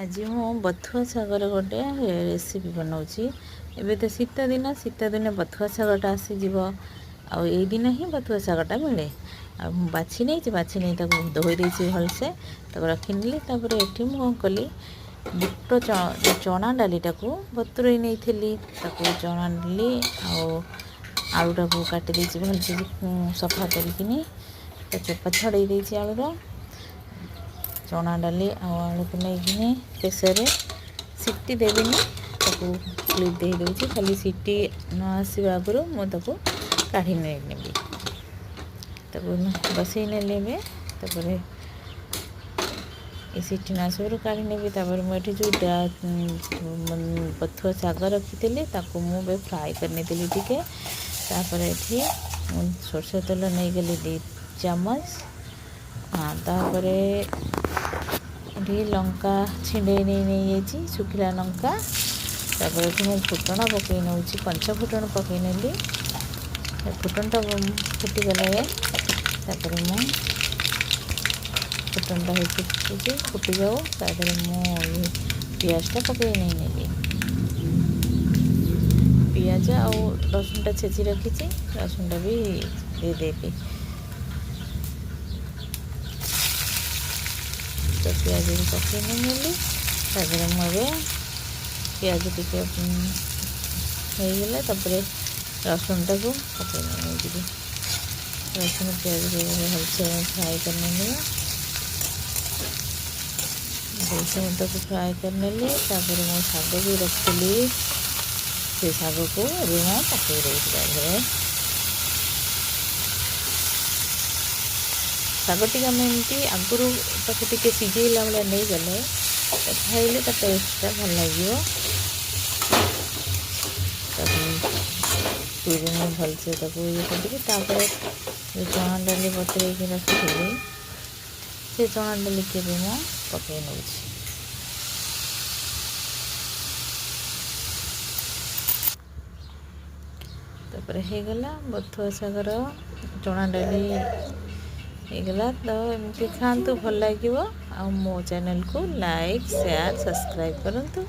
ଆଜି ମୁଁ ବଥୁଆ ଶାଗର ଗୋଟେ ରେସିପି ବନାଉଛି। ଏବେ ତ ଶୀତ ଦିନ, ଶୀତ ଦିନେ ବଥୁଆ ଶାଗଟା ଆସିଯିବ ଆଉ ଏଇ ଦିନ ହିଁ ବଥୁଆ ଶାଗଟା ମିଳେ। ଆଉ ମୁଁ ବାଛି ନେଇଛି, ବାଛି ନେଇ ତାକୁ ଧୋଇ ଦେଇଛି ଭଲସେ, ତାକୁ ରଖିନେଲି। ତାପରେ ଏଠି ମୁଁ କ'ଣ କଲି, ବୁଟ ଚଣା ଡାଲିଟାକୁ ବତୁରେଇ ନେଇଥିଲି। ତାକୁ ଚଣା ଡାଲି ଆଉ ଆଳୁଟାକୁ କାଟି ଦେଇଛି ଭଲସେ, ସଫା କରିକିନି ତା ଚୋପା ଛଡ଼େଇ ଦେଇଛି ଆଳୁର। ଚଣା ଡାଲି ଆଉ ଆଳୁକୁ ନେଇକିନି ପ୍ରେସରରେ ସିଟି ଦେବିନି, ତାକୁ କ୍ଲିପ୍ ଦେଇ ଦେଉଛି। ଖାଲି ସିଟି ନ ଆସିବା ଆଗରୁ ମୁଁ ତାକୁ କାଢ଼ି ନେଇ ନେବି। ତାକୁ ବସେଇ ନେଲି ଏବେ। ତାପରେ ଏ ସିଟି ନ ଆସିବାରୁ କାଢ଼ି ନେବି। ତାପରେ ମୁଁ ଏଠି ଯେଉଁ ବଥୁଆ ଶାଗ ରଖିଥିଲି, ତାକୁ ମୁଁ ଏବେ ଫ୍ରାଏ କରିନେଇଥିଲି ଟିକେ। ତାପରେ ଏଠି ମୁଁ ସୋରିଷ ତେଲ ନେଇଗଲି 2 ଚାମଚ। ହଁ, ତାପରେ ଏଠି ଲଙ୍କା ଛିଣ୍ଡେଇ ନେଇ ନେଇଯାଇଛି, ଶୁଖିଲା ଲଙ୍କା। ତାପରେ ଏଠି ମୁଁ ଫୁଟଣ ପକାଇ ନେଉଛି, ପଞ୍ଚ ଫୁଟଣ ପକାଇ ନେଲି। ଫୁଟଣଟା ଫୁଟିଗଲେ ତାପରେ ମୁଁ ଫୁଟଣଟା ହେଇ ଫୁଟୁଛି, ଫୁଟିଯାଉ। ତା ଦେହରେ ମୁଁ ପିଆଜଟା ପକାଇ ନେଇ ନେଲି। ପିଆଜ ଆଉ ରସୁଣଟା ଛେଚି ରଖିଛି, ରସୁଣଟା ବି ଦେଇଦେବି। ତ ପିଆଜ ବି ପକାଇ ନେଲି। ତା ଦେହରେ ମୁଁ ଏବେ ପିଆଜ ଟିକେ ହେଇଗଲେ ତାପରେ ରସୁଣଟାକୁ ପକାଇ ନେଇଯିବି। ରସୁଣ ପିଆଜକୁ ଭଲସେ ଫ୍ରାଏ କରିନେବା। ଭଲସେ ମୁଁ ତାକୁ ଫ୍ରାଏ କରିନେଲି। ତାପରେ ମୁଁ ଶାଗ ବି ରଖିଥିଲି, ସେ ଶାଗକୁ ଏବେ ମୁଁ ପକାଇ ଦେଉଛି ତା ଦେହରେ। ଶାଗ ଟିକେ ଆମେ ଏମିତି ଆଗରୁ ତାକୁ ଟିକେ ସିଝେଇଲା ଭଳିଆ ନେଇଗଲେ ଖାଇଲେ ତା ଟେଷ୍ଟଟା ଭଲ ଲାଗିବ। ତାକୁ ମୁଁ ଭଲସେ ତାକୁ ଇଏ କରିଦେବି। ତାପରେ ଯେଉଁ ଚଣା ଡାଲି ବତୁରେଇକି ରଖିଥିଲି, ସେ ଚଣା ଡାଲିକି ବି ମୁଁ ପକାଇ ନେଉଛି। ତାପରେ ହେଇଗଲା ବଥୁଆ ଶାଗର ଚଣା ଡାଲି ହେଇଗଲା। ତ ଏମିତି ଖାଆନ୍ତୁ, ଭଲ ଲାଗିବ। ଆଉ ମୋ ଚ୍ୟାନେଲକୁ ଲାଇକ୍, ସେୟାର, ସବସ୍କ୍ରାଇବ୍ କରନ୍ତୁ,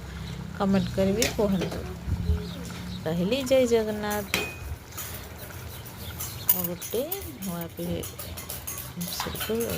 କମେଣ୍ଟ କରିବି କୁହନ୍ତୁ। ରହିଲି, ଜୟ ଜଗନ୍ନାଥ। ଆଉ ଗୋଟେ ନୂଆ